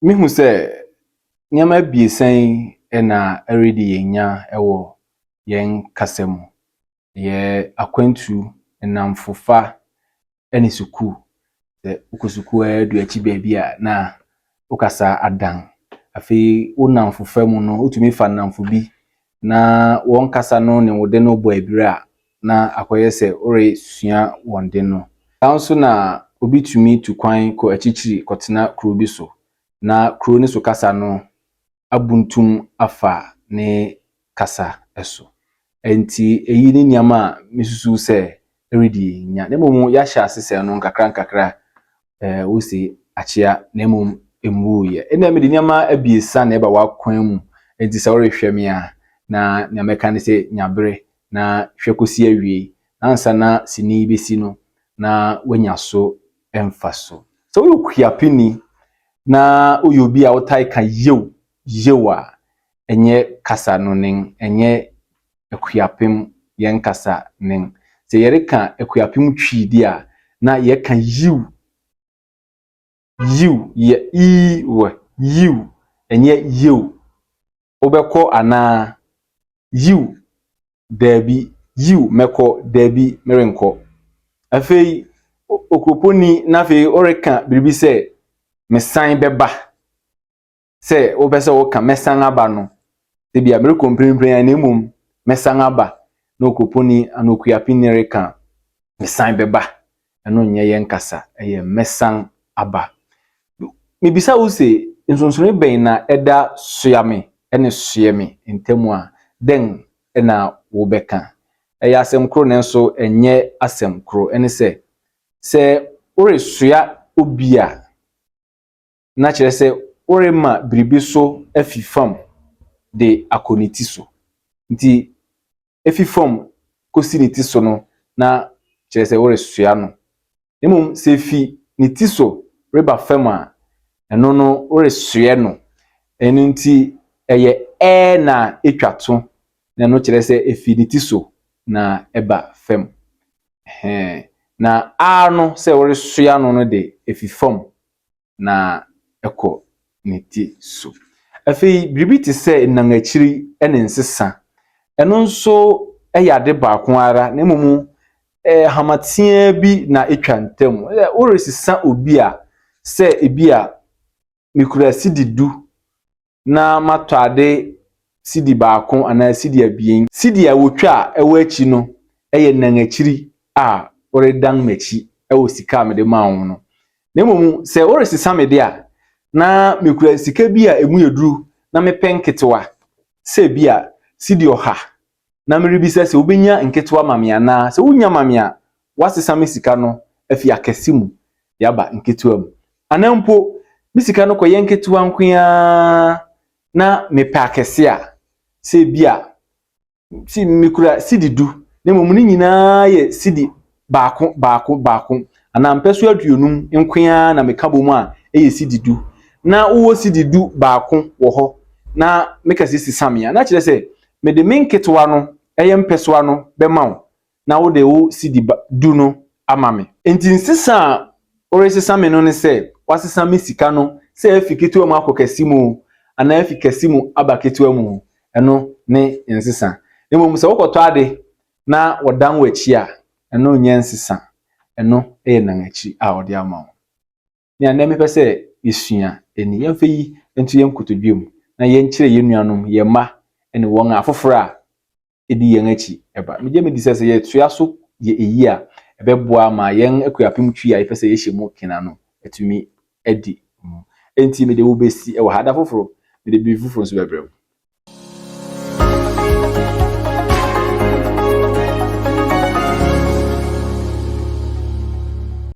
Mehu sɛ nneɛma abiesa yi na ɛredi yɛn nya wɔ yɛn kasa mu. Ɛyɛ akwantu, nnamfofa ne sukuu. Sɛ wokɔ sukuu ara du akyi baabi a na wo kasa adan. Afei wo nnamfofa mu no, wotumi fa nnamfo bi na wɔn kasa no ne wo de no bɔ abira a, na akɔyɛ sɛ woresua wɔn de no. Saa nso na obi tumi tu kwan kɔ akyirikyiri kɔtena kuro bi so na kuro no so kasa no abuntum afa ne kasa so. Nti eyi ne nneɛma a mesusu sɛ ɛredi yɛn nya. Na mmom yɛahyɛ ase sɛ no nkakra nkakra wose akyea na mmom mmuiɛ. Ɛnna mede nneɛma abiesa na ɛba w'akwan mu. Nti sɛ worehwɛ me a, na nea mɛka ne sɛ nya bere na hwɛ kɔsi awie. Ansa na sini yi bɛsi no, na woanya so mfaso. Sɛ woyɛ okuapeni na woyɛ obi a wotae ka yew yew a, ɛnyɛ kasa no nen, ɛnyɛ Akuapem yɛn kasa nen. Sɛ yɛreka Akuapem Twi di a, na yɛka yiw yiw yɛ ii-w yiw, ɛnyɛ yew. Wobɛkɔ anaa? Yiw, daabi. Yiw, mɛkɔ. Daabi, merenkɔ. Afei okuropɔni na afei ɔreka biribi sɛ mesan bɛba. Sɛ wopɛ sɛ woka mɛsan aba no, ebia merekɔ mprempren a na mmom mɛsan aba na okuropɔni anaa okuapeni reka mesan bɛba. Ɛno nyɛ yɛn kasa, ɛyɛ mɛsan aba. Mebisa wo se nsonsonoe bɛn na ɛda soa me ne soɛ me ntam a, dɛn na wobɛka? Ɛyɛ asɛm koro nanso ɛnyɛ asɛm koro. Ɛne sɛ, sɛ woresoa obi a, na kyerɛ sɛ worema biribi so afi fam de akɔ ne ti so. Nti efi fam kɔsi ne ti so no, na kyerɛ sɛ woresoa no. Mmom sɛ efi ne ti so reba fam a, ɛno no woresoɛ no. Ɛno nti ɛyɛ ɛɛ na etwa to, na ɛno kyerɛ sɛ efi ne ti so na ɛba fam. Ɛhɛn. Na a no sɛ woresoa no no de, efi fam na ɛkɔ ne ti so. Afei biribi te sɛ nnanakyiri ne nsesa. Ɛno nso yɛ ade baako ara na mmom hamatea bi na etwa ntam. Woresesa obi a, sɛ ebi a mikura sidi 10 na matɔ ade sidi 1 anaa sidi 2. Sidi a wotwa a ɛwɔ akyi no yɛ nnanakyiri a woredan m'akyi wɔ sika a mede maa wo no. Na mmom sɛ woresesa me de a, na mikura sika bi a emu yɛ duru na mepɛ nketewa sɛ bi a sidi 100 na merebisa sɛ wobɛnya nketewa ma me anaa. Sɛ wonya ma me a, woasesa me sika no afi akɛse mu de aba nketewa mu. Anaa mpo me sika no kɔyɛ nketewa nko ara na mepɛ akɛse a, sɛ bi a si mikura sidi 10 na mmom ne nyinaa yɛ sidi 1 1 1 anaa mpɛso 50 nko ara na meka bɔ mu a ɛyɛ sidi 10 na wowɔ sidi 11 wɔ hɔ na meka sɛ sisa me a, na kyerɛ sɛ mede me nketewa no ɛyɛ mpɛsoa no bɛma wo na wode wo sidi 10 no ama me. Nti nsesa a woresesa me no ne sɛ woasesa me sika no sɛ afi ketewa mu akɔ kɛse mu anaa afi kɛse mu aba ketewa mu, ɛno ne nsesa. Na mmom sɛ wokɔtɔ ade na wɔdan w'akyi a, ɛno nyɛ nsesa. Ɛno yɛ nanakyi a wɔde ama wo. Nea nnɛ mepɛ sɛ yɛsua ni, yɛmfa yi nto yɛn nkotodwe mu na yɛnkyerɛ yɛn nuanom, yɛn mma ne wɔn a afoforɔ a ɛdi yɛn akyi ɛba. Megye me di sɛ sɛ yɛtoa so yɛ eyi a, ɛbɛboa ma yɛn Akuapem Twi a yɛpɛ sɛ yɛhyɛ mu kena no atumi adi mu. Enti mede wo bɛsi wɔ ha. Da foforɔ, mede biribi foforɔ nso bɛbrɛ wo.